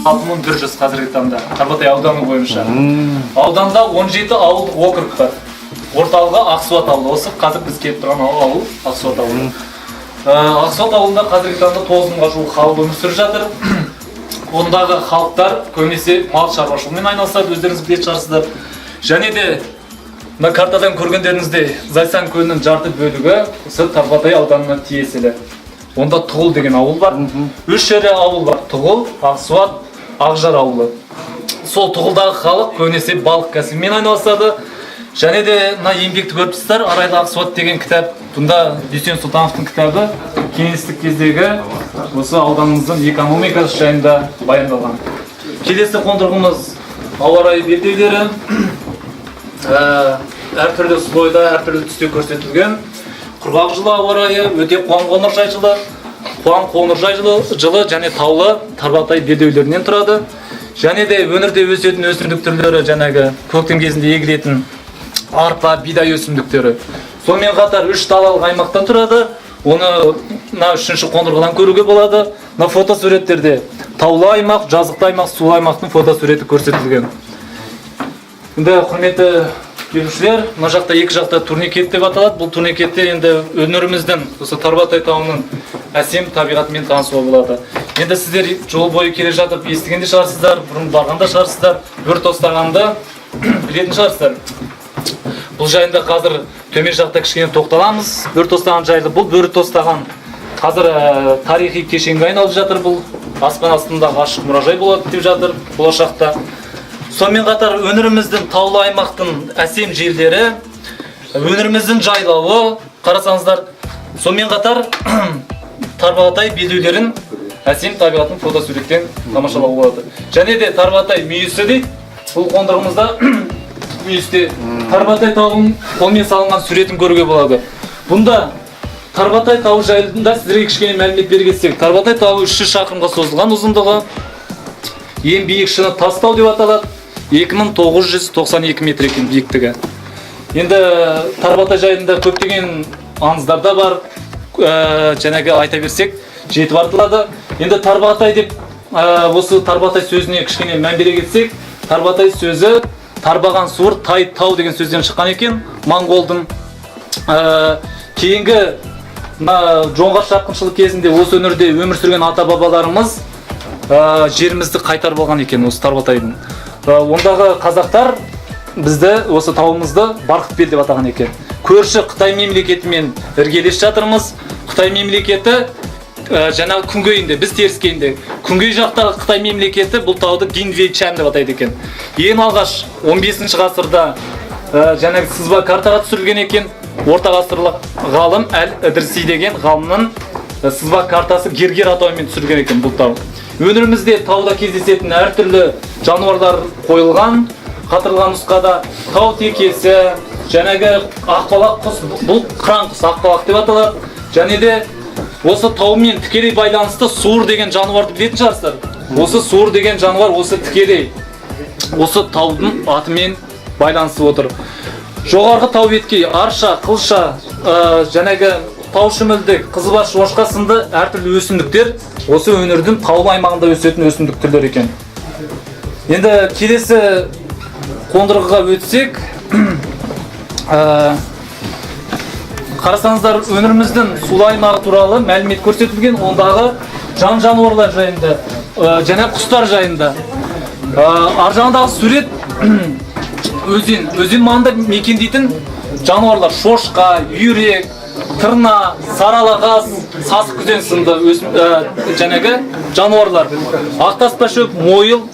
6100 қазіргі таңда Тарбағатай ауданы бойынша. Ауданда 17 ауылдық округ бар. Орталығы Ақсуат ауылы. Осы қазір біз келіп тұрған ауыл Ақсуат ауылы. Ақсуат ауылында қазіргі таңда 9000-ға жуық халық өмір сүріп жатыр. Ондағы халықтар көбінесе мал шаруашылығымен айналысады, өздеріңіз білетін шығарсыздар. Және де мына картадан көргендеріңіздей, Зайсан көлінің жарты бөлігі осы Тарбағатай ауданына тиесілі. Онда Тұғыл деген ауыл бар. Үш ірі ауыл бар: Тұғыл, Ақсуат, Ақжар ауылы. Сол Тұғылдағы халық көбінесе балық кәсібімен айналысады. Және де мына еңбекті көріп тұрсыздар, «Арайлы Ақсуат» деген кітап. Бұнда Дүйсен Сұлтановтың кітабы, кеңестік кездегі осы ауданымыздың экономикасы жайында баяндалған. Келесі қондырғымыз — ауа райы белдеулері. Әртүрлі слойда, әртүрлі түсте көрсетілген. Құрғақ жылы ауа райы, өте қуаң қоңыржай жылы, қуаң қоңыржай жылы және таулы Тарбағатай белдеулерінен тұрады. Және де өңірде өсетін өсімдік түрлері: жаңағы көктем кезінде егілетін арпа, бидай өсімдіктері. Сонымен қатар үш далалық аймақтан тұрады. Оны мына үшінші қондырғыдан көруге болады. Мына фотосуреттерде таулы аймақ, жазықты аймақ, сулы аймақтың фотосуреті көрсетілген. Енді, құрметті келушілер, мына жақта, екі жақта турникет деп аталады. Бұл турникетте енді өңіріміздің, осы Тарбағатай тауының әсем табиғатымен танысуға болады. Енді сіздер жол бойы келе жатып естіген де шығарсыздар, бұрын барған да шығарсыздар, Бөрі тостағанды білетін шығарсыздар. Бұл жайында қазір төмен жақта кішкене тоқталамыз, Бөрі тостаған жайлы. Бұл Бөрі тостаған қазір тарихи кешенге айналып жатыр. Бұл аспан астындағы ашық мұражай болады деп жатыр болашақта. Сонымен қатар өңіріміздің таулы аймақтың әсем жерлері, өңіріміздің жайлауы, қарасаңыздар, сонымен қатар Тарбағатай белдеулерін, әсем табиғатын фотосуреттен тамашалауға болады. Және де Тарбағатай мүйісі дейді. Бұл қондырғымызда, мүйісте Тарбағатай тауының қолмен салынған суретін көруге болады. Бұнда Тарбағатай тауы жайында сіздерге кішкене мәлімет бере кетсек, Тарбағатай тауы 300 шақырымға созылған ұзындығы. Ең биік шыңы Тастау деп аталады, 2992 метр екен биіктігі. Енді Тарбағатай жайында көптеген аңыздар да бар, жаңағы айта берсек, жетіп артылады. Енді Тарбағатай деп, осы Тарбағатай сөзіне кішкене мән бере кетсек, Тарбағатай сөзі тарбаған суыр, тай тау деген сөзден шыққан екен моңғолдың. Кейінгі мына жоңғар шапқыншылық кезінде осы өңірде өмір сүрген ата бабаларымыз жерімізді қайтарып алған екен осы Тарбағатайдың. Ондағы қазақтар бізді, осы тауымызды Барқытбел деп атаған екен. Көрші Қытай мемлекетімен іргелес жатырмыз. Қытай мемлекеті жаңағы күнгейінде, біз теріскейінде. Күнгей жақтағы Қытай мемлекеті бұл тауды Гинвей Чан деп атайды екен. Ең алғаш 15 ғасырда жаңағы сызба картаға түсірілген екен. Орта ғасырлық ғалым Әл Ідріси деген ғалымның сызба картасы Гергер атауымен түсірілген екен бұл тау. Өңірімізде тауда кездесетін әртүрлі жануарлар қойылған қатырылған нұсқада: тау текесі, жаңағы ақбалақ құс, бұл қыран құс, ақбалақ деп аталады. Және де осы таумен тікелей байланысты суыр деген жануарды білетін шығарсыздар. Осы суыр деген жануар осы тікелей осы таудың атымен байланысып отыр. Жоғарғы тау беткей арша, қылша, жаңағы тау шүмілдік, қызылбас жоңышқа сынды әртүрлі өсімдіктер осы өңірдің таулы аймағында өсетін өсімдік түрлері екен. Енді келесі қондырғыға өтсек, қарасаңыздар, өңіріміздің сулы аймағы туралы мәлімет көрсетілген. Ондағы жан жануарлар жайында, және құстар жайында. Ар жағындағы сурет — өзен маңында мекендейтін жануарлар: шошқа, үйрек, тырна, сары қаз, сасық күзен сынды жаңағы жануарлар. Ақ шөп, мойыл,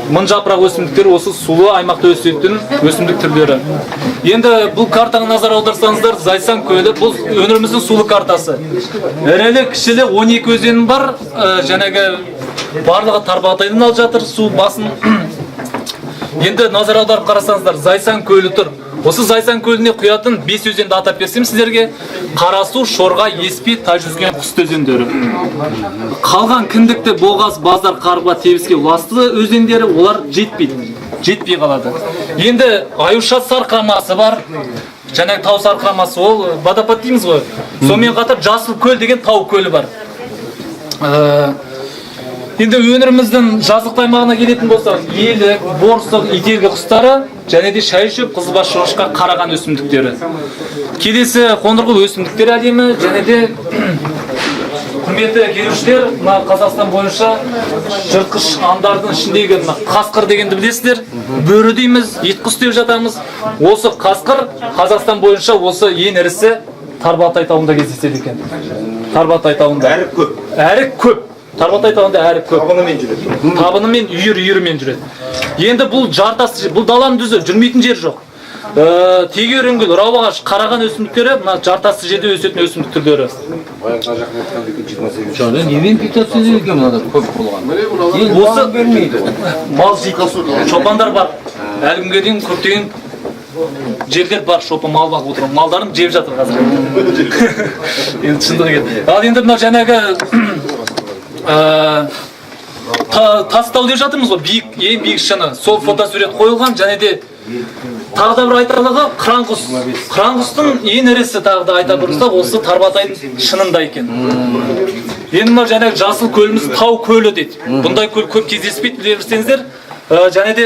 мың жапырақ өсімдіктер осы сулы аймақта өсетін өсімдік түрлері. Енді бұл картаға назар аударсаңыздар, Зайсан көлі, бұл өңіріміздің сулы картасы. Ірілі кішілі 12 өзен бар, жаңағы барлығы Тарбағатайдан алып жатыр су басын. Енді назар аударып қарасаңыздар, Зайсан көлі тұр. Осы Зайсан көліне құятын бес өзенді атап берсем сіздерге: Қарасу, Шорға, Еспе, Тайжүзген, Құсты өзендері. Қалған Кіндікті, Боғаз, Базар, Қарба, Тебіске, Ұласты өзендері, олар жетпейді, жетпей қалады. Енді Аюша сарқырамасы бар, жаңағы тау сарқырамасы, ол водопад дейміз ғой. Сонымен қатар Жасыл көл деген тау көлі бар. Енді өңіріміздің жазықтық аймағына келетін болсақ, елік, борсық, ителгі құстары және де шай шөп, қызылбас жоңышқа, қараған өсімдіктері. Келесі қондырғы өсімдіктер әлемі. Және де, құрметті келушілер, мына Қазақстан бойынша жыртқыш аңдардың ішіндегі мына қасқыр дегенді білесіздер. Бөрі дейміз, ит құс деп жатамыз. Осы қасқыр Қазақстан бойынша осы ең ірісі Тарбағатай тауында кездеседі екен. Тарбағатай тауында. Әрі көп. Әрі көп. Тарбағатай тауында әрі көп. Табынымен жүреді. Табынымен, үйір үйірімен жүреді. Енді бұл жартас, бұл даланың дүзі, жүрмейтін жер жоқ. Тегеурінгүл, рауағаш, қараған өсімдіктері мына жартасты жерде өсетін өсімдік түрлері. Жоқ, немен питаться етеді екен мыналар көп болған? Ел Осы бағып бермейді ғой. Мал жейді. Шопандар бар. Әлі күнге дейін көптеген жерлер бар, шопан мал бағып отыр. Малдарын жеп жатыр қазір. Енді шындығы келді. Ал енді мына жаңағы тастау деп жатырмыз ғой, биік, ең биік шыны. Сол фотосурет қойылған. Және де тағы да бір айтарлығы қыран құс. Қыран құстың ең ірісі, тағы да айта бұрылсақ, осы Тарбағатайдың шынында екен. Енді мынау жаңағы жасыл көліміз, тау көлі дейді. Бұндай көл көп кездеспейді, біле білсеңіздер. Және де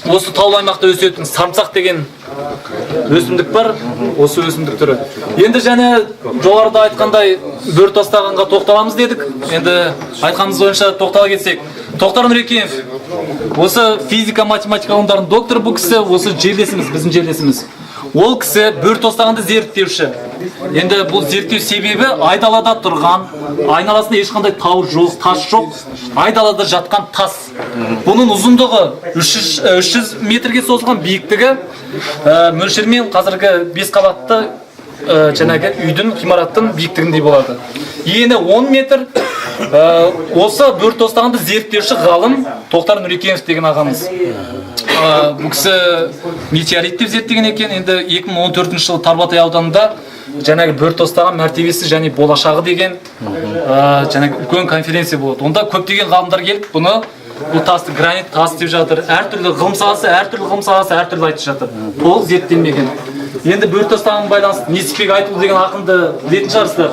осы таулы аймақта өсетін сарымсақ деген өсімдік бар, осы өсімдік түрі. Енді және жоғарыда айтқандай, бөрі тостағанға тоқталамыз дедік. Енді айтқанымыз бойынша тоқтала кетсек, Тоқтар Нұрекенов осы физика математика ғылымдарының докторы. Бұл кісі осы жерлесіміз, біздің жерлесіміз. Ол кісі бөрі тостағанды зерттеуші. Енді бұл зерттеу себебі айдалада тұрған, айналасында ешқандай тау жоқ, тас жоқ, айдалада жатқан тас. Бұның ұзындығы 300, 300 метрге созылған, биіктігі мөлшермен қазіргі бес қабатты жаңағы үйдің, ғимараттың биіктігіндей болады. Ені 10 метр. Осы бөрі тостағанды зерттеуші ғалым Тоқтар Нұрекенов деген ағамыз. Бұл кісі метеорит деп зерттеген екен. Енді 2014 жылы Тарбағатай ауданында жаңағы бөрі тостаған мәртебесі және болашағы деген жаңағы үлкен конференция болады. Онда көптеген ғалымдар келіп, бұны, бұл тасты гранит тас деп жатыр. Әртүрлі ғылым саласы, әртүрлі ғылым саласы әртүрлі айтып жатыр. Толық зерттелмеген. Енді бөрі тостаған байланысты Несіпбек Айтұлы деген ақынды білетін шығарсыздар.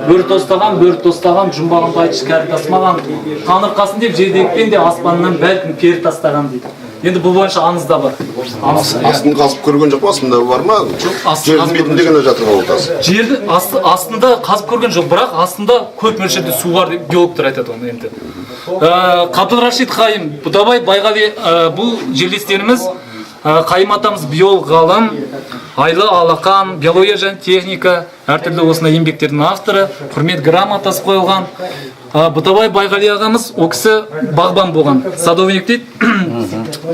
Бөрі тостаған, бөрі тостаған, жұмбағымды айтшы, кәрі тас маған. Таңырқасын деп жердекпен де аспаннан бәлкім пері тастаған дейді. Енді бұл бойынша аңыз да бар. Аңыз, иә. Астын қазып көрген жоқ па? Астында бар ма? Жоқ, астын Жердің қазып бетінде көрген ғана жатыр ғой ол тас. Жердің астында қазып көрген жоқ, бірақ астында көп мөлшерде су бар деп геологтар айтады оны енді. Қабдылрашид Қайым, Бұдабай Байғали, бұл жерлестеріміз. Қайым атамыз биолог ғалым, айлы алақан, биология және техника, әртүрлі осындай еңбектердің авторы, құрмет грамотасы қойылған. Бұтабай Байғали ағамыз, ол кісі бағбан болған, садовник дейді.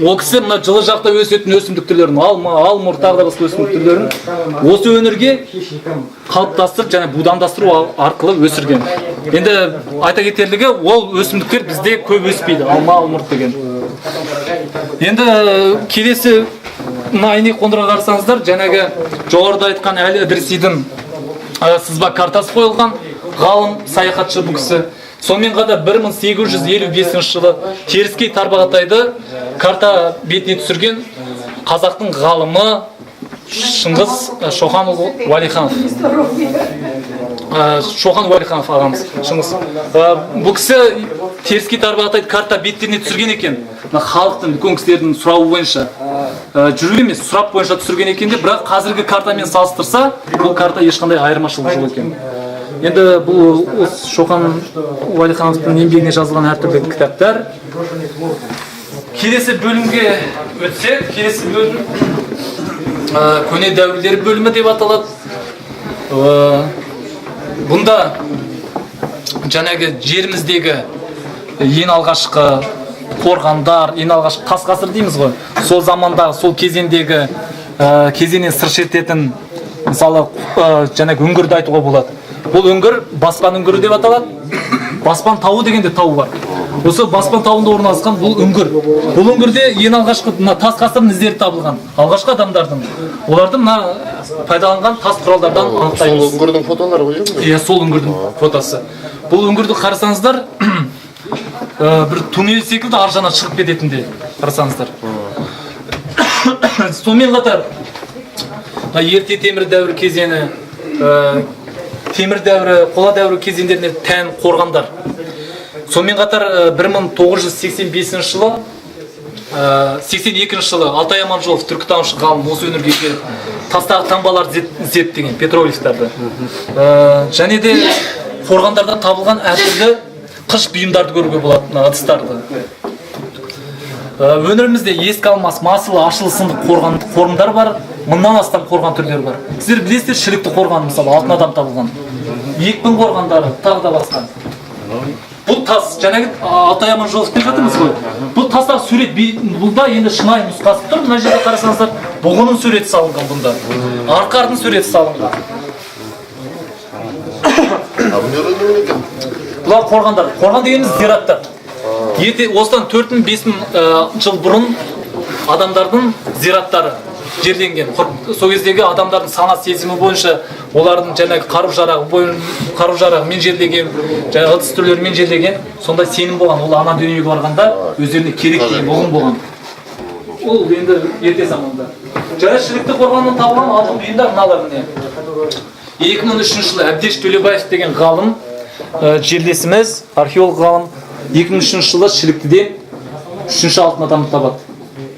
Ол кісі мына жылы жақта өсетін өсімдік түрлерін, алма, алмұрт, тағы да басқа өсімдік түрлерін осы өңірге қалыптастырып және будандастыру арқылы өсірген. Енді айта кетерлігі, ол өсімдіктер бізде көп өспейді, алма, алмұрт деген. Енді келесі мына әйнек қондырғыға қарасаңыздар, жаңағы жоғарыда айтқан Әлі Ідрисидің сызба картасы қойылған. Ғалым, саяхатшы бұл кісі. Сонымен қатар 1855 жылы теріскей Тарбағатайды карта бетіне түсірген қазақтың ғалымы Шыңғыс Шоқанұлы Уәлиханов. Шоқан Уәлиханов ағамыз, Шыңғыс. Бұл кісі теріскей Тарбағатайды карта беттеріне түсірген екен. Мына халықтың, үлкен кісілердің сұрауы бойынша, жүру емес, сұрап бойынша түсірген екен де, бірақ қазіргі картамен салыстырса, бұл карта ешқандай айырмашылығы жоқ екен. Енді бұл осы Шоқан Уәлихановтың еңбегіне жазылған әртүрлі кітаптар. Келесі бөлімге өтсек, келесі бөлім көне дәуірлер бөлімі деп аталады. Бұнда жаңағы жеріміздегі ең алғашқы қорғандар, ең алғашқы тас ғасыр дейміз ғой, сол замандағы, сол кезеңдегі кезеңнен сыр шертетін, мысалы, жаңағы үңгірді айтуға болады. Бұл үңгір Баспан үңгірі деп аталады. Баспан тауы деген де тау бар. Осы Баспан тауында орналасқан бұл үңгір. Бұл үңгірде ең алғашқы мына тас ғасырының іздері табылған, алғашқы адамдардың, оларды мына пайдаланған тас құралдардан Сол анықтаймыз. үңгірдің фотолары ғой, иә? Иә, сол үңгірдің фотосы. Бұл үңгірді қарасаңыздар, бір туннель секілді ар жағынан шығып кететіндей, қарасаңыздар. Сонымен қатар мына ерте темір дәуірі кезеңі, темір дәуірі, қола дәуірі кезеңдеріне тән қорғандар. Сонымен қатар 1985 жылы, 82 жылы Алтай Аманжолов, түркітанушы ғалым, осы өңірге келіп тастағы таңбаларды зерттеген, петроглифтарды. Және де қорғандардан табылған әртүрлі қыш бұйымдарды көруге болады, мына ыдыстарды. Өңірімізде ескі алмас, масыл, ашылы сынды қорған қорымдар бар, мыңнан астам қорған түрлері бар. Сіздер білесіздер, Шілікті қорғаны, мысалы, алтын адам табылған, Екпін қорғандары, тағы да басқа. Бұл тас, жаңағы Алтай Аманжолов деп жатырмыз ғой, бұл тастағы сурет, бұл да енді шынайы нұсқасы тұр. Мына жерде қарасаңыздар, бұғының суреті салынған, бұнда арқардың суреті салынған. А бұл не екен? Бұлар қорғандар. Қорған дегеніміз зираттар. Ерте, осыдан 4000, 5000 жыл бұрын адамдардың зираттары жерленген. Сол кездегі адамдардың сана сезімі бойынша олардың жаңағы қару жарағымен жерлеген, жаңағы ыдыс түрлерімен жерлеген, сондай сенім болған. Ол ана дүниеге барғанда өздеріне керек деген ұғым болған. Ол енді ерте заманда. Жаңа Шілікті қорғанынан табылған алтын бұйымдар мыналар, міне. 2003 жылы Әбдеш Төлебаев деген ғалым, жерлесіміз, археолог ғалым, 2003 жылы Шіліктіден үшінші алтын адамды табады.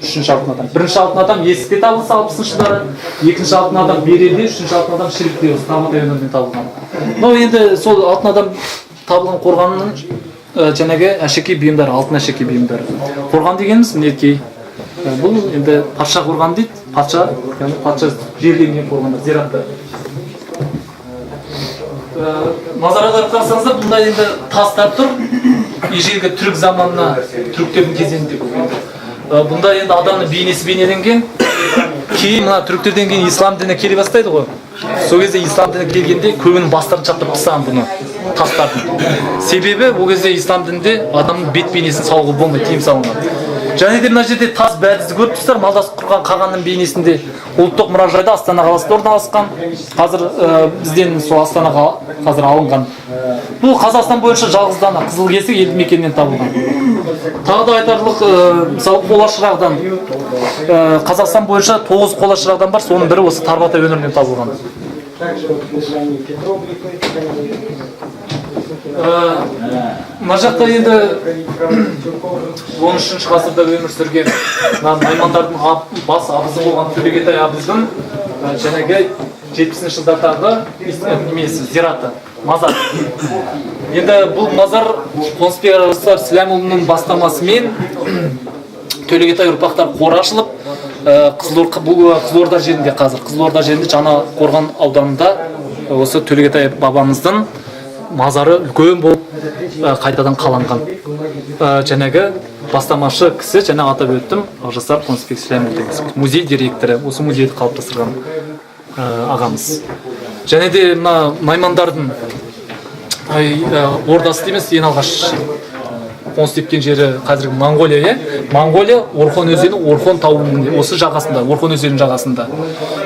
Үшінші алтын адам. Бірінші алтын адам Есікте табылса 60-жылдары, екінші алтын адам Берелде, үшінші алтын адам Шілікте, осы Тарбағатай өңірінен табылған. Мынау енді сол алтын адам табылған қорғанның жаңағы әшекей бұйымдары, алтын әшекей бұйымдары. Қорған дегеніміз, мінекей, бұл енді патша қорғаны дейді, патша, яғни патша жерленген қорғандар, зираттар. Назар аударып қарасаңыздар, бұнда енді тастар тұр, ежелгі түрік заманына, түріктердің кезеңінде бұл енді. Бұнда енді адамның бейнесі бейнеленген. Кейін мына түріктерден кейін ислам діні келе бастайды ғой. Сол кезде, ислам діні келгенде, көбінің бастарын шаптырып тастаған бұны, тастардың. Себебі ол кезде ислам дінінде адамның бет бейнесін салуға болмайды, тыйым салынған. Және де мына жерде тас бәдізді көріп тұрсыздар, малдас құрған қағанның бейнесінде. Ұлттық мұражайда, Астана қаласында орналасқан. Қазір бізден сол Астанаға қазір алынған. Бұл Қазақстан бойынша жалғыз дана Қызылкесік елді мекенінен табылған. Тағы да айтарлық, мысалы, қола шырағдан, Қазақстан бойынша тоғыз қола шырағдан бар, соның бірі осы Тарбағатай өңірінен табылған. Также вот название петроглифы. Мына жақта енді 13 ғасырда өмір сүрген мына наймандардың бас абызы болған Төлегетай абыздың жаңағы 70-ші жылдардағы немесі, зираты, мазар. Енді бұл мазар Қонысбек Арыстар Сіләмұлының бастамасымен Төлегетай ұрпақтар қоры ашылып, Қызылорда, бұл Қызылорда жерінде, қазір Қызылорда жерінде, Жаңа Қорған ауданында осы Төлегетай бабамыздың мазары үлкен болып қайтадан қаланған. Жаңағы бастамашы кісі, жаңа атап өттім, Ақжасар Қонысбек Сіләмұлы деген кісі. Музей директоры, осы музейді қалыптастырған ағамыз. Және де мына наймандардың ордасы дейміз, ең алғаш қоныс тепкен жері қазіргі Моңғолия, иә, Моңғолия, Орхон өзені, Орхон тауының осы жағасында, Орхон өзенінің жағасында.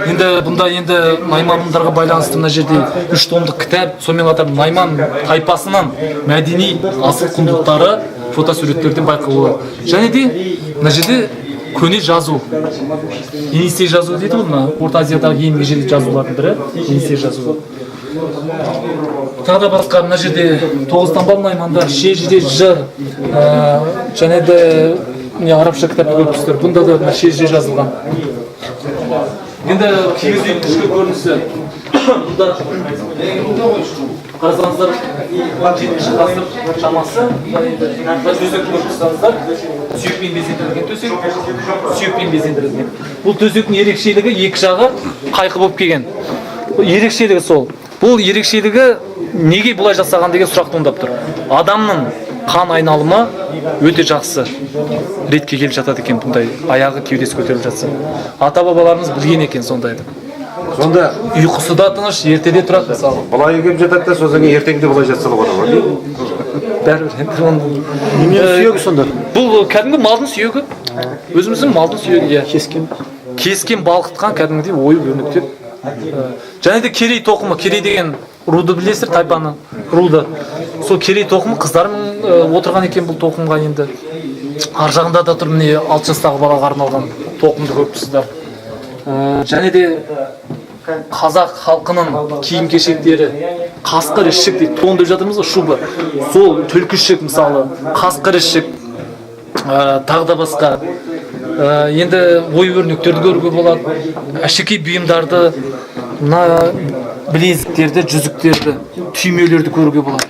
Енді бұнда енді наймандарға байланысты мына жерде үш томдық кітап, сонымен қатар найман тайпасының мәдени асыл құндылықтары фотосуреттерден байқауға болады. Және де мына жерде көне жазу, Енисей жазуы дейді ғой, мына Орта Азиядағы ең ежелгі жазулардың бірі Енисей жазуы. Тағы да басқа мына жерде тоғыз таңбалы наймандар, шежіре, жыр, және де міне, арабша кітапты көріп тұрсыздар, бұнда да мына шежіре жазылған. Енді киіз үйдің ішкі көрінісі. Бұнда қарасаңыздар, 17-ғасыр шамасы. Бұнда енді мына төсекті көріп тұрсаңыздар, сүйекпен безендірілген төсек, сүйекпен безендірілген. Бұл төсектің ерекшелігі, екі жағы қайқы болып келген. Ерекшелігі сол. Бұл ерекшелігі неге бұлай жасаған деген сұрақ туындап тұр. Адамның қан айналымы өте жақсы ретке келіп жатады екен, бұндай аяғы, кеудесі көтеріліп жатса. Ата бабаларымыз білген екен сондайды. Сонда Ұйқысы да тыныш, ертеде тұрады, мысалы. Былай келіп жатады да, содан кейін ертеңінде былай жатса да болады ғой. Бәрібір енді оны Неменің сүйегі сонда? Бұл кәдімгі малдың сүйегі, өзіміздің малдың сүйегі, иә. Кескен. Кескен, балқытқан, кәдімгідей ойып өрнектеп. Және де керей тоқымы. Керей деген руды білесіздер, тайпаны, руды. Сол керей тоқымы қыздармен отырған екен бұл тоқымға. Енді ар жағында да тұр, міне, 6 жастағы балаға арналған тоқымды көріп тұрсыздар. Және де Қазақ халқының киім кешектері, қасқыр ішік дейді, тон деп жатырмыз ғой, шуба. Сол түлкі ішік мысалы, қасқыр ішік, тағы да басқа. Енді ою өрнектерді көруге болады. Әшекей бұйымдарды, мына білезіктерді, жүзіктерді, түймелерді көруге болады.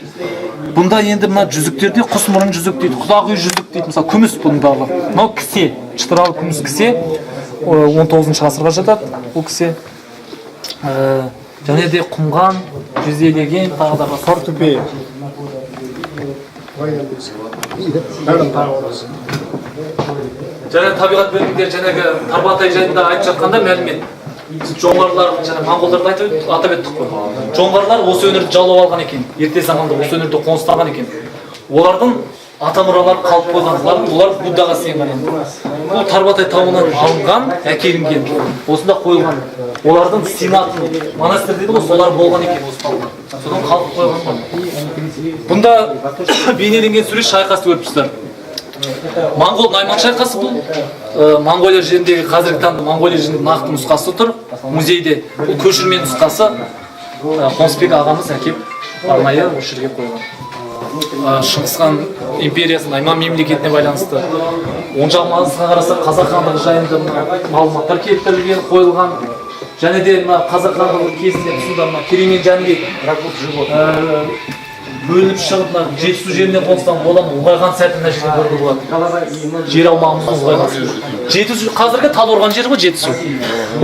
Бұнда енді мына жүзіктерде құс мұрын жүзік дейді, құдағи жүзік дейді, мысалы күміс бұның барлығы. Мынау кісе, шытыралы күміс кісе, 19 ғасырға жатады бұл кісе. Және де құмған, жүзелеген, тағы да басқа. Портупея. Және табиғат бөлімінде жаңағы Тарбағатай жайында айтып жатқанда мәлімет, біз жоңғарлар және моңғолдарды айтып атап өттік қой. Жоңғарлар осы өңірді жаулап алған екен, ерте заманда осы өңірде қоныстанған екен. Олардың ата мұралары қалып қойған, олар Буддаға сыйынған енді. Бұл Тарбағатай тауынан алынған, әкелінген, осында қойылған. Олардың сыйынатын монастырь дейді ғой, солар болған екен осы тауда. Содан қалып қойған ғой. Бұнда бейнеленген сурет шайқасты көріп тұрсыздар. Моңғол найман шайқасы бұл. Моңғолия жеріндегі, қазіргі таңда Моңғолия жерінде нақты нұсқасы тұр музейде. Бұл көшірме нұсқасы. Қонысбек ағамыз әкеп арнайы осы жерге қойған. Шыңғыс хан империясы, найман мемлекетіне байланысты. Оң жағымызға қарасақ, қазақ хандығы жайында мына мағлұматтар келтірілген, қойылған. Және де мына қазақ хандығы кезінде тұсында мына Керей мен Жәнібек бөлініп шығып, мына Жетісу жеріне қоныстанып, одан ұлғайған сәті мына жерден көруге болады. Жер аумағымыздың ұлғайған сәті. Жетісу қазіргі Талдықорған жері ғой, Жетісу.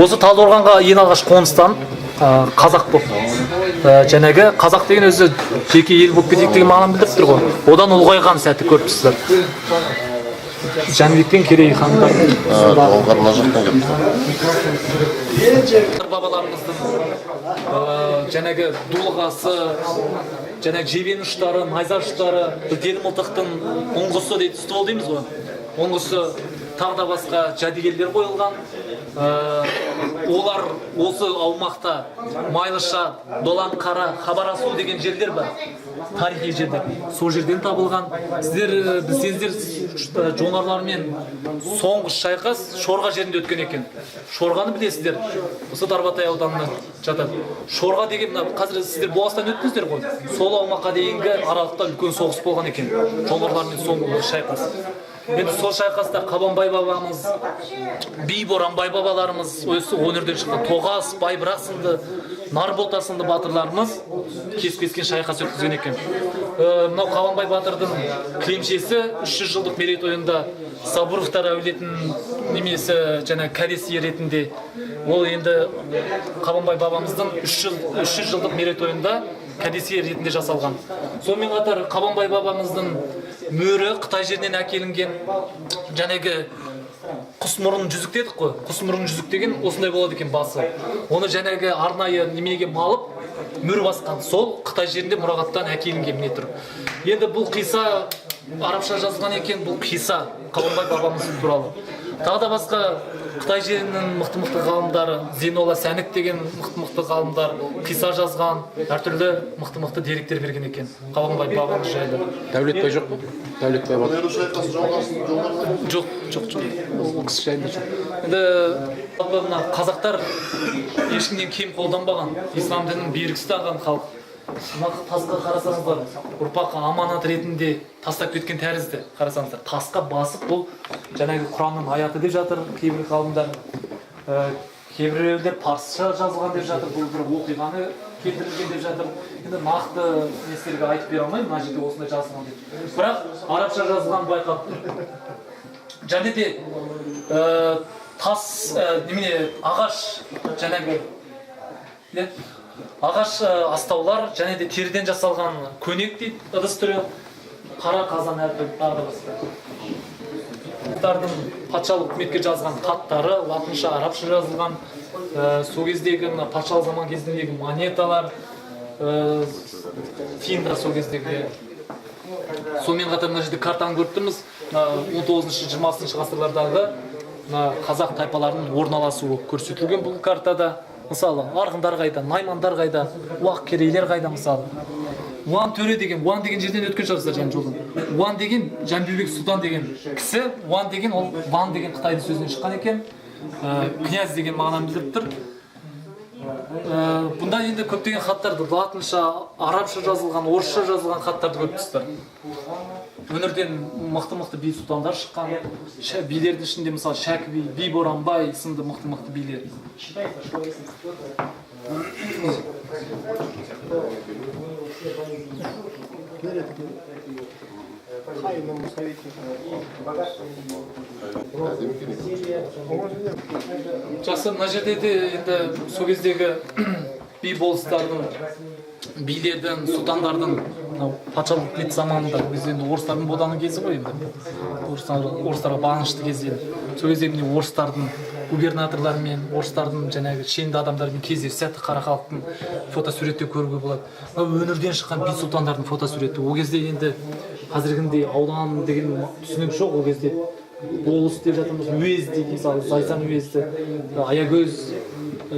Осы Талдықорғанға ең алғаш қоныстанып, қазақ болып, жаңағы қазақ деген өзі жеке ел болып кетейік деген мағынаны білдіріп тұр ғой. Одан ұлғайған сәті көріп тұрсыздар. Жәнібек пен Керей хандар. Жоңғар мына жақтан келіпті. Бабаларымыздың жаңағы дулығасы, жаңағы жебен ұштары, найза ұштары, дел мылтықтың ұңғысы дейді, ствол дейміз ғой, ұңғысы, тағы да басқа жәдігерлер қойылған. Олар осы аумақта Майлыша, Доланқара, Хабарасу деген жерлер бар, тарихи жерлер, сол жерден табылған. Сіздер білсеңіздер, жоңғарлармен соңғы шайқас Шорға жерінде өткен екен. Шорғаны білесіздер, осы Тарбағатай ауданына жатады. Шорға деген мына қазір сіздер Бұғастан өттіңіздер ғой, сол аумаққа дейінгі аралықта үлкен соғыс болған екен, жоңғарлармен соңғы шайқас. Енді сол шайқаста Қабанбай бабамыз, Би Боранбай бабаларымыз, осы өңірден шыққан Тоғас, Байбырақ сынды, Нарбота сынды батырларымыз кес-кескен шайқас өткізген екен. Мынау Қабанбай батырдың кілемшесі 300 жылдық мерейтойында Сабыровтар әулетінің немесі және кәдесый ретінде, ол енді Қабанбай бабамыздың 300 жылдық мерейтойында кәдесый ретінде жасалған. Сонымен қатар Қабанбай бабамыздың мөрі Қытай жерінен әкелінген. Жәнегі құс мұрын жүзік дедік қой, құс мұрын жүзік деген осындай болады екен басы. Оны жәнегі арнайы неменеге малып мөр басқан, сол Қытай жерінде мұрағаттан әкелінген міне тұр. Енді бұл қиса арабша жазылған екен, бұл қиса Қабанбай бабамыз туралы. Тағы да басқа Қытай жерінің мықты-мықты ғалымдары, Зейнолла Сәнік деген мықты-мықты ғалымдар қиса жазған, әртүрлі мықты-мықты деректер берген екен Қабанбай бабамыз жайлы. Дәулетбай жоқ па? Дәулетбай батыр. Жоқ, жоқ, жоқ. Ол кісі жайында жоқ. Енді жалпы мына қазақтар ешкімнен кем қолданбаған, ислам дінін берік ұстаған халық. Мына тасқа қарасаңыздар, ұрпаққа аманат ретінде тастап кеткен тәрізді. Қарасаңыздар, тасқа басып, бұл жаңағы Құранның аяты деп жатыр кейбір ғалымдар. Кейбіреулер парсша жазылған деп жатыр, бұл бір оқиғаны келтірілген деп жатыр. Енді нақты мен сіздерге айтып бере алмаймын, мына жерде осындай жазылған деп. Бірақ арабша жазылған байқап тұр. Және де тас, немене, ағаш, жаңағы, иә, ағаш астаулар және де теріден жасалған көнек дейді, ыдыс түрі, қара қазан әртүрлі, тағы да басқа. Патшалық үкіметке жазған хаттары латынша, арабша жазылған. Сол кездегі мына патшалық заман кезіндегі монеталар, тиындар сол кездегі. Сонымен қатар мына жерде картаны көріп тұрмыз. Мына 19-шы, 20-шы ғасырлардағы мына қазақ тайпаларының орналасуы көрсетілген бұл картада. Мысалы, арғындар қайда, наймандар қайда, уақ керейлер қайда мысалы. Уан төре деген, Уан деген жерден өткен шығарсыздар жаңа жолдан. Уан деген Жәнібек сұлтан деген кісі, Уан деген ол Ван деген қытайдың сөзінен шыққан екен. Князь деген мағынаны білдіріп тұр. Бұнда енді көптеген хаттарды, латынша, арабша жазылған, орысша жазылған хаттарды көріп тұрсыздар. Өңірден мықты-мықты би, сұлтандар шыққан. Билердің ішінде, мысалы, Шәкі би, би Боранбай сынды мықты-мықты билер. Считается, что если кто-то у него все болезни Тайному советнику. И богатство его, веселье. Жақсы, мына жерде де енді сол кездегі би, болыстардың, билердің, сұлтандардың, мынау патшалық үкімет заманында, ол кезде енді орыстардың боданы кезі ғой енді, орыстарға бағынышты кезде. Сол кезде, міне, орыстардың губернаторларымен, орыстардың жаңағы шенді адамдармен кездесу сәтті қара халықтың фотосуретте көруге болады. Мынау өңірден шыққан би, сұлтандардың фотосуреті. Ол кезде енді қазіргіндей аудан деген түсінік жоқ, ол кезде болыс деп жатырмыз, уезд дейді, мысалы, Зайсан уезді, Аягөз,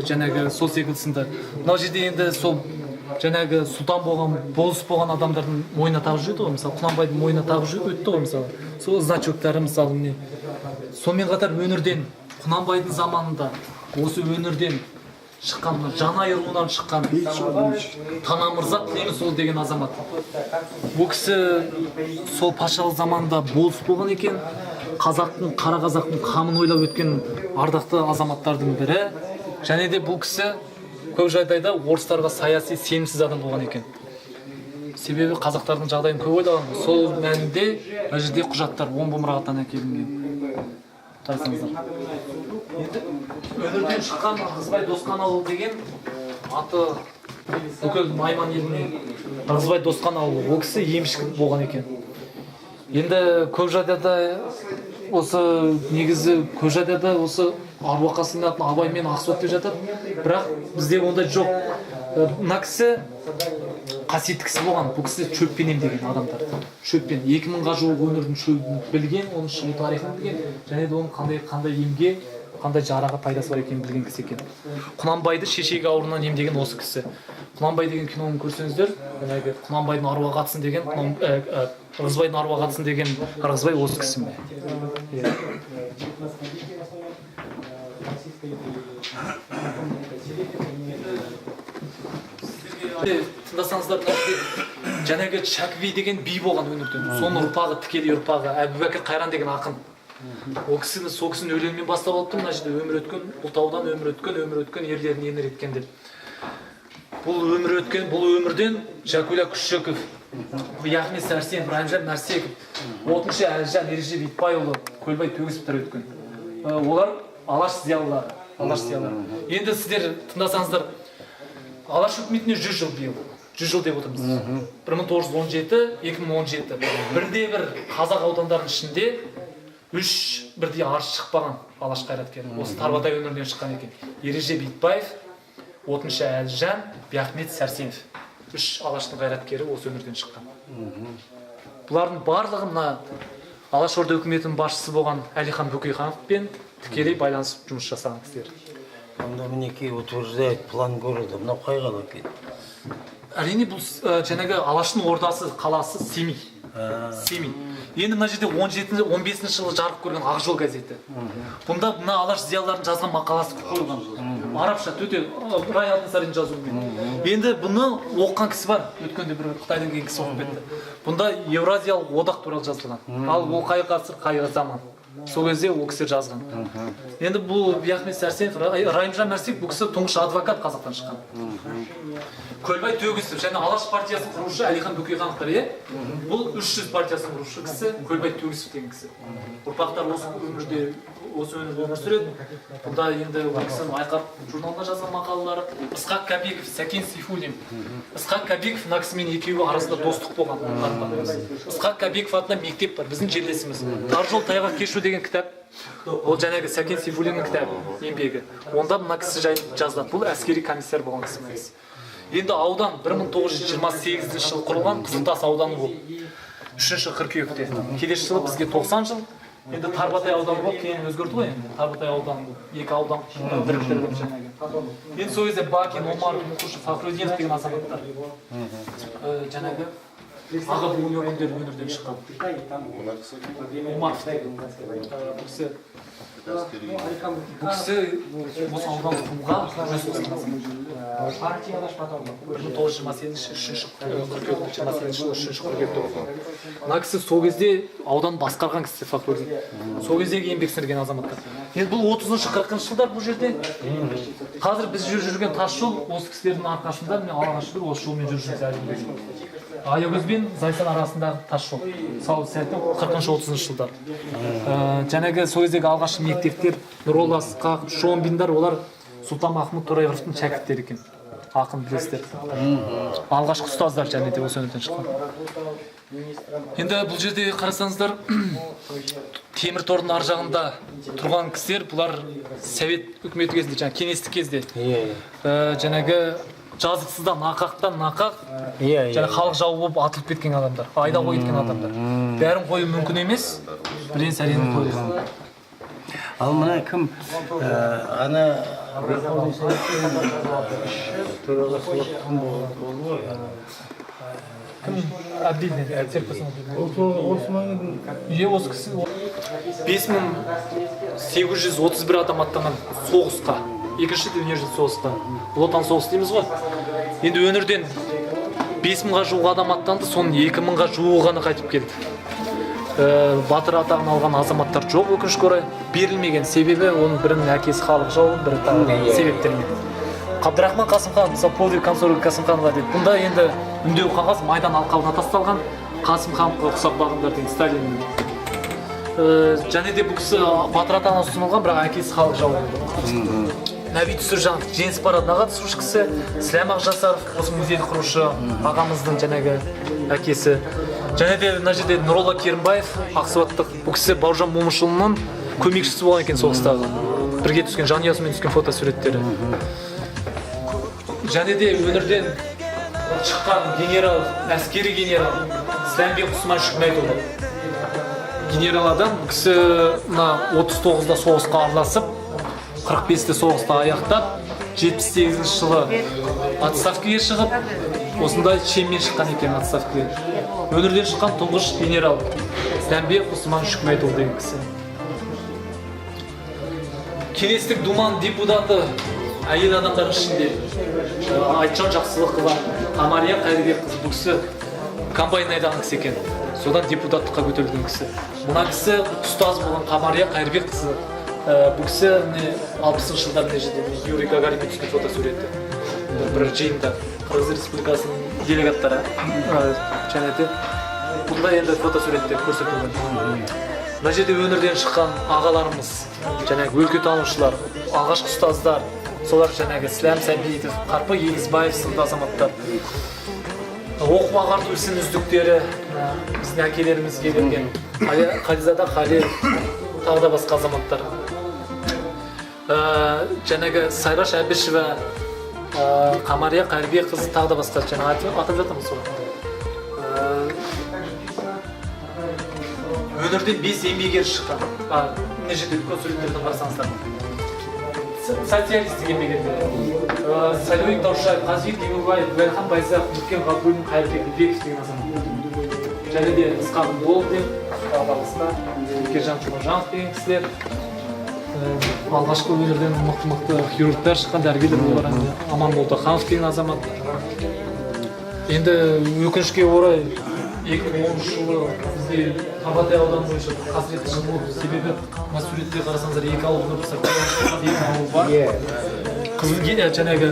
жаңағы сол секілді сынды. Мынау жерде енді сол жаңағы сұлтан болған, болыс болған адамдардың мойнына тағып жүреді ғой, мысалы, Құнанбайдың мойнына тағып өтті ғой, мысалы, сол значоктары, мысалы, міне. Сонымен қатар өңірден Құнанбайдың заманында осы өңірден шыққан, мына Жанай руынан шыққан Танамырза Тілемісұлы деген азамат. Бұл кісі сол патшалық заманында болыс болған екен. Қазақтың, қара қазақтың қамын ойлап өткен ардақты азаматтардың бірі. Және де бұл кісі көп жағдайда орыстарға саяси сенімсіз адам болған екен, себебі қазақтардың жағдайын көп ойлаған. Сол мәнінде мына жерде құжаттар Омбы мұрағаттан әкелінген, қарасаңыздар. Енді өңірден шыққан Ырғызбай Досқанұлы деген, аты бүкіл найман еліне Ырғызбай Досқанұлы, ол кісі емші болған екен. Енді көп жағдайда осы, негізі, көп жағдайда осы аруаққа сыйынатын Абай мен Ақсуат деп жатады, бірақ бізде ондай жоқ. Мына кісі қасиетті кісі болған. Бұл кісі шөппен емдеген адамдарды, шөппен. 2000-ға жуық өңірдің шөбін білген, оның шығу тарихын білген және де оның қандай қандай емге, қандай жараға пайдасы бар екенін білген кісі екен. Құнанбайды шешегі ауруынан емдеген осы кісі. «Құнанбай» деген киноны көрсеңіздер, жаңағы Құнанбайдың аруағы атсын деген, Ырғызбайдың аруағы атсын деген Ырғызбай осы кісі, міне. Иә. 19 веке в основном российской и селекция. Тыңдасаңыздар, мына жерде жаңағы Шәкіби деген би болған өңірден, соның ұрпағы, тікелей ұрпағы Әбубәкір Қайран деген ақын. Ол кісіні, сол кісінің өлеңімен бастап алып тұр мына жерде: «Өмір өткен Ұлытаудан, өмір өткен, өмір өткен, ерлерін еңіреткен», – деп. Бұл өмір өткен, бұл өмірден Жәкуля Күшіков, Яхмет Сәрсенов, Райымжан Мәрсеков, Отыншы Әлжан, Ережеп Итбайұлы, Көлбай Төгісовтер өткен. Олар алаш зиялылары, алаш зиялылары. Енді сіздер тыңдасаңыздар, Алаш үкіметіне 100 жыл, биыл 100 жыл деп отырмыз, 1917, 2017. Бірде бір қазақ аудандарының ішінде үш бірдей арыз шықпаған алаш қайраткері осы Тарбатай өңірінен шыққан екен: Ережеп Итбаев, Отыншы Әлжан, Биахмет Сәрсенов. Үш алаштың қайраткері осы өңірден шыққан. Бұлардың барлығы мына Алаш Орда үкіметінің басшысы болған Әлихан Бөкейхановпен тікелей байланысып жұмыс жасаған кісілер. Онда, мінекей, утверждает план города. Мынау қай қала екен? Әрине, бұл жаңағы Алаштың ордасы, қаласы Семей, Семей. Енді мына жерде 17, 15 жылы жарық көрген «Ақ жол» газеті. Бұнда мына алаш зиялыларының жазған мақаласы қойылған, арабша, төте Рай Алтынсарин жазуымен. Енді бұны оқыған кісі бар, өткенде бір Қытайдан келген кісі оқып кетті. Бұнда Еуразиялық одақ туралы жазылған. Ал ол қай ғасыр, қай заман, сол кезде ол кісілер жазған. Енді бұл Биахмет Сәрсенов, Райымжан Мәрсеков, бұл кісі тұңғыш адвокат, қазақтан шыққан. Көлбай Төгісов және Алаш партиясын құрушы Әлихан Бөкейхановтар, иә. Бұл 300 партиясын құрушы кісі Көлбай Төгісов деген кісі. Ұрпақтары осы өмірде, осы өңірде өмір сүреді. Бұнда енді ол кісінің «Айқап» журналында жазған мақалалары. Ысқақ Кәбеков, Сәкен Сейфуллин. Ысқақ Кәбеков, мына кісімен екеуі арасында достық болған. Ысқақ Кәбеков атында мектеп бар, біздің жерлесіміз. «Тар жол тайғақ кешу» деген кітап, ол жаңағы Сәкен Сейфуллиннің кітабы, еңбегі. Онда мына кісі жайлы жазылады. Бұл әскери комиссар болған кісі, мына кісі. Енді аудан 1928 жылы құрылған, Қызылтас ауданы болып, 3 қыркүйекте. Келесі жылы бізге 90 жыл. Енді Тарбатай ауданы болып кейін өзгерді ғой, енді Тарбатай ауданы болып, екі аудан біріктіріліп жаңағы. Енді сол кезде Бакин, Омаров, Мұқышев, Фахрудинов деген азаматтар, жаңағы аға буын өкілдері өңірден шыққан. Китай, там Мына кісі кім? во время Омаров Китайско-японской войны. Бұл кісі Бұл кісі осы аудан құруға үлес қосқан азамат. Партия наш потом. 1928 3 қыркүйек, 28 жылы 3 қыркүйекте болған. Мына кісі сол кезде аудан басқарған кісі, фактуры сол кездегі еңбек сіңірген азаматтар. Енді бұл 30-40 жылдар. Бұл жерде қазір біз жүріп жүрген тас жол осы кісілердің арқасында. Міне, Аллаға шүкір, осы жолмен жүріп жүрміз әлі күнге дейін. Аягөз бен Зайсан арасындағы тас жол салу сәті 40-30 жылдар. Жаңағы сол кездегі алғашқы мектептер, Нұролла Ысқақов, Шомбиндар, олар Сұлтан Махмұт Торайғыровтың шәкірттері екен, ақын, білесіздер. Алғашқы ұстаздар және де осы өңірден шыққан. Енді бұл жерде қарасаңыздар, темір тордың ар жағында тұрған кісілер, бұлар совет үкіметі кезінде, жаңағы кеңестік кезде Иә, жаңағы жазықсыздан, нақақтан нақақ иә, және халық жауы болып атылып кеткен адамдар, айдауға кеткен адамдар. Бәрін қою мүмкін емес, бірен сәрені қойылған. Ал мына кім? Ана Верховный Советтің төрағасы болып кім болды ғой? Кім? Әбділдин, Серікболсын Әбділдин. Осы маңның. Иә, осы кісі. 5831 адам аттанған соғысқа, Екінші дүниежүзілік соғысқа, Ұлы Отан соғысы дейміз ғой. Енді өңірден 5000-ға жуық адам аттанды, соның 2000-ға жуығы ғана қайтып келді. Батыр атағын алған азаматтар жоқ, өкінішке орай, берілмеген. Себебі оның бірінің әкесі халық жауы, бірі тағы себептермен. Қабдырахман Қасымхан, мысалы, «Подвиг комсорга Қасымханова» дейді. Бұнда енді үндеу қағаз, майдан алқабына тасталған, Қасымхановқа ұқсап бағыңдар деген Сталиннің. Және де бұл кісі батыр атағына ұсынылған, бірақ әкесі халық жауы болды. Нәби Түсіржанов, Жеңіс парадына қатысушы кісі. Сіләм Ақжасаров, осы музейді құрушы ағамыздың жаңағы әкесі. Және де мына жерде Нұролла Керімбаев, ақсуаттық. Бұл кісі Бауыржан Момышұлының көмекшісі болған екен соғыстағы, бірге түскен, жанұясымен түскен фотосуреттері. Және де өңірден шыққан генерал, әскери генерал Сіләмбек Құсман Шүкмәтұлы, генерал адам. Бұл кісі мына 39-да соғысқа араласып, 45-те соғысты аяқтап, 78 жылы отставкаға шығып, осындай шенмен шыққан екен отставкаға. Өңірден шыққан тұңғыш генерал Сіләмбек Құсман Шүкмәтұлы деген кісі. Кеңестік Думаның депутаты әйел адамдар ішінде Айтжан Жақсылықова, Қамария Қайырбекқызы. Бұл кісі комбайн айдаған кісі екен, содан депутаттыққа көтерілген кісі. Мына кісі ұстаз болған Қамария Қайырбекқызы. Бұл кісі міне, 60-жылдар. Мына жерде, міне, Юрий Гагаринмен түскен фотосуреті бір жиында, Қырғыз Республикасының делегаттары. Және де бұнда енді фотосуретте көрсетілген. Мына жерде өңірден шыққан ағаларымыз, жаңағы өлкетанушылар, алғашқы ұстаздар, солар, жаңағы Сіләм Сәбитов, Қарпы Егізбаев сынды азаматтар, оқу ағарту ісінің үздіктері, мына біздің әкелерімізге берген Қализада Халел, тағы да басқа азаматтар. Жаңағы Сайраш Әбішева, Қамария Қайырбекқызы, тағы да басқа, жаңа атап жатырмыз сол. Өңірден бес еңбек ері шыққан. Мына жерде үлкен суреттерден қарасаңыздар, социалистік еңбек ерлері Сайлаубек Даушаев, Қазыбек Демеубаев, Уәлихан Байзақов, Нүркен Ғабдуллин, Қайырбек Ілбеков деген азамат. Және де Ысқақ Болдин, тағы да басқа Ержан Жұмажанов деген кісілер. Алғашқы өңірден мықты мықты хирургтар шыққан, дәрігерлер олар, енді Аман Молдаханов деген азамат. Енді өкінішке орай, 2010 жылы бізде Тарбағатай ауданы бойынша бір қасіретті жыл болды. Себебі мына суретте қарасаңыздар, екі ауыл көріп, екі ауыл бар. Қызыл, жаңағы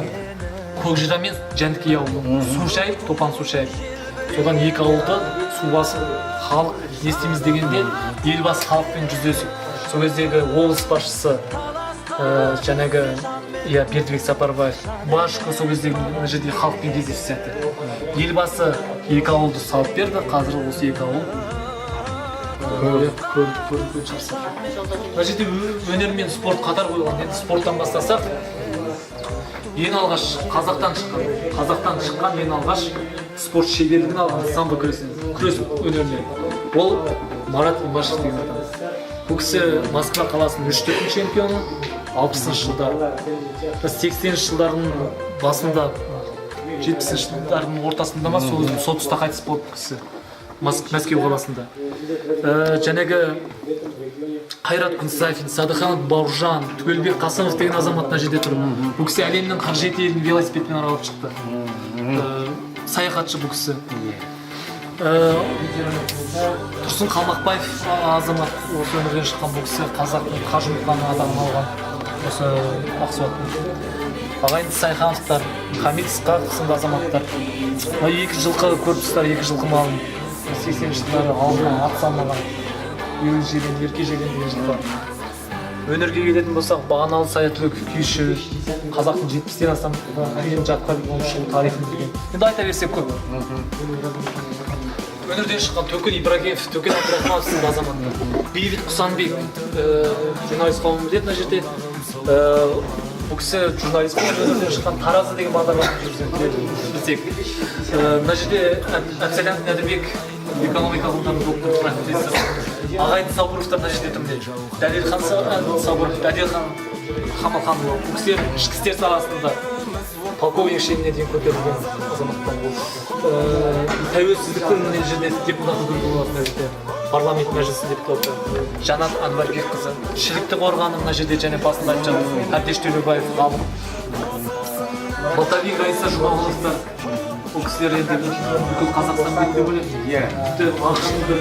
Көкжида мен Жәндікей ауылы су шайып, топан су шайып, содан екі ауылды су басып, халық не істейміз дегенде, Елбасы халықпен жүздесіп, сол кездегі облыс басшысы жаңағы, иә, Бердібек Сапарбаев, Башко, сол кездегі мына жерде халықпен кездесу сәті, Елбасы екі ауылды салып берді. Қазір осы екі ауыл көрініп көрініп шығарсыздар. Мына жерде өнер мен спорт қатар қойылған. Енді спорттан бастасақ, ең алғаш қазақтан шыққан ең алғаш спорт шеберлігін алған самбо күресінен, күрес өнерінен, ол Марат Имашев деген адам. Бұл кісі Москва қаласының үш дүркін чемпионы 60-жылдары, 80-жылдардың басында, 70-жылдардың ортасында ма, сол тұста қайтыс болды бұл кісі Мәскеу қаласында. Жаңағы Қайрат Күнсафин, Садыханов Бауыржан, Түгелбек Қасымов деген азамат мына жерде тұр. Бұл кісі әлемнің 47 елін велосипедпен аралап шықты. Саяхатшы бұл кісі. Тұрсын Қалмақбаев азамат, осы өңірден шыққан. Бұл кісі қазақтың Қажымұқан атағын алған, осы Ақсуаттың. Ағайынды Сайхановтар, Хамит Ысқақов сынды азаматтар. Мына екі жылқы көріп тұрсыздар, екі жылқы малын 80-жылдары алдына ат салмаған Елу Желен, Ерке Желен деген жылқы. Өнерге келетін болсақ, Бағаналы Саятүлеков, күйші, қазақтың 70-тен астам күйін жатқа білген, шығу тарихын білген. Енді айта берсек, көп. Өнерден шыққан Төкен Ибрагимов, Төкен Әбдірахманов сынды азаматтар. Бейбіт Құсанбек, журналист қауымы біледі мына жерде. Бұл кісі журналист болып өнерден шыққан, «Таразы» деген бағдарламаны жүргізген, білсек. Мына жерде Әбсәләм Нәдірбек, экономика ғылымдарының докторы, профессор. Ағайынды Сабыровтар мына жерде тұр, міне. Дәлелхан Сабыров, Дәлелхан Қамалханұлы. Бұл кісілер ішкі істер саласында полковник шеніне дейін көтерілген азаматтар. Тәуелсіздіктің мына жерде депутаты көруге болады, мына жерде парламент Мәжілісінің депутаты Жанат Әнуарбекқызы. Шілікті қорғаны мына жерде және басында айтып жатыр, Әбдеш Төлеубаев, ғалым, Балтабек, Раиса Жұмағұловтар. Ол кісілер енді бүкіл Қазақстан біледі деп ойлаймын. Иә. Тіпті АҚШ-тың бір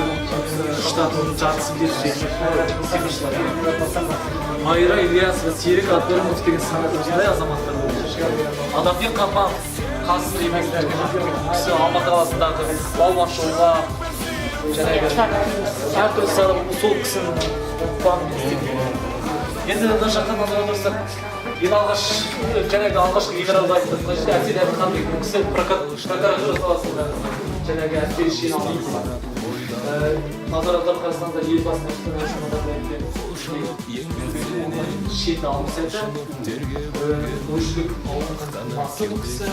штатының жартысы біледі, сиқыршылар. Майра Ильясова, Серік Әбдірімов деген сынды осындай азаматтар болды. Адамбек Қапанов, Қасым еңбек сіңірген кісі, Алматы қаласындағы балуан шолақ, жаңағы әртүрлі сала, сол кісінің планымен істеген. Енді мына жақта назар аударсақ, ең алғаш, жаңағы алғашқы генералды айттық. Мына жерде Әсет Әбілхан деген, бұл кісі прокуратура саласында жаңағы әскери шен алған. Назар аударып қарасаңыздар, Елбасы Нұрсұлтан Әбішұлы Назарбаевпен шен алу сәті. Ойшілік ауылының басы бұл кісі.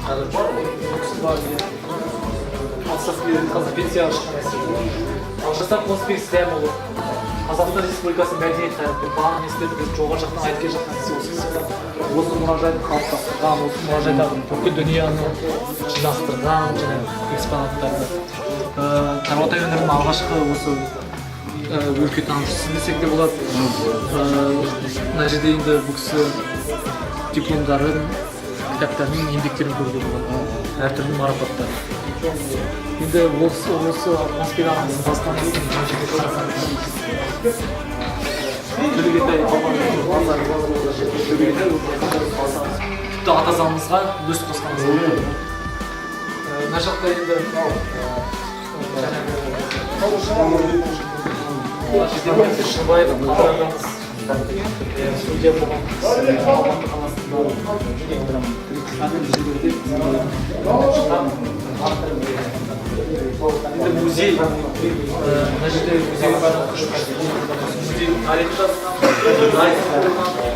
Қазір бар ғой. Бұл кісі бар, иә. Отставка берді, қазір пенсияға шыққан әскери. Алжасар Қонысбек Сәмұлы, Қазақстан Республикасы мәдениет қайраткері. Бағана мен сіздерді біз жоғары жақтан айтып келе жатқан кісі осы кісі. Осы мұражайды қалыптастырған, осы мұражайдағы бүкіл дүниені жинастырған және экспонаттарды. Тарбағатай өңірінің алғашқы осы өлкетанушысы десек те болады. Мына жерде енді бұл кісі дипломдарын, кітаптарын, еңбектерін көруге болады, әртүрлі марапаттар. Енді осы Қонысбек ағамыздың басқанысын мына жерде қарасаңыз, Төлегентай, Төлегентай, тіпті ата заңымызға үлес қосқан. Мына жақта енді мынау жаңағы мына жерде Мансұр Шынбаев Қадыр ағамыз, судья болған кісі, Алматы қаласында әртүрлі жерлерде шыққан. Енді музей, мына жерде музейге байланысты, музейдің тарихы жазылған, тарихы болған.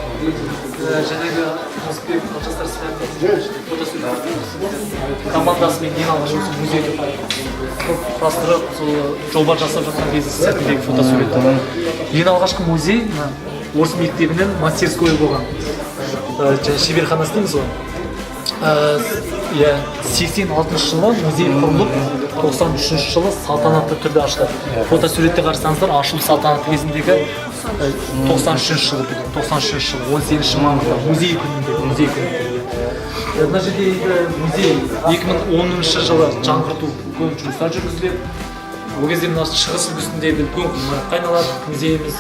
Жаңағы Қонысбек Жастар фотосурет командасымен ең алғаш осы музейді құрастырып, сол жоба жасап жатқан кез сәтіндегі фотосурет. Ең алғашқы музей мына орыс мектебінің мастерской болған, және шеберханасы дейміз ғой. Иә, 86-жылы музей құрылып, 93-жылы салтанатты түрде ашылды. Фотосуретте қарасаңыздар, ашылу салтанаты кезіндегі, 93-жылы, 93-жылы 18 мамырда, музей күнінде, музей күнінде. Мына жерде енді музей 2010 жылы жаңғырту үлкен жұмыстар жүргізіледі. Ол кезде мына шығыс үлгісіндегі үлкен ғимаратқа айналады музейіміз.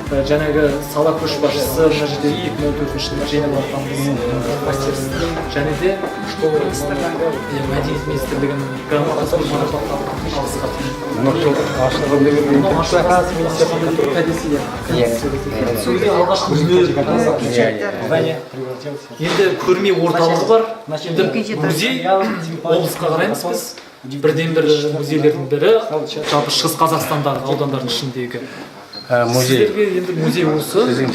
Жаңағы сала көшбасшысы мына жерде 2014 жылы Женя Марқамыз мастерский және де школа, иә, мәдениет министрлігінің грамотасымен марапатталған, алғыс хат. Мынау ашылған деген. Мынау ашылған кәдесі, иә. Сол кезде алғашқы мөр. Здание превратилось. Енді көрме орталығы бар. Енді музей, облысқа қараймыз біз, бірден бір музейлердің бірі жалпы Шығыс Қазақстандағы аудандардың ішіндегі. Музей. Сіздерге енді музей осы. Сіздің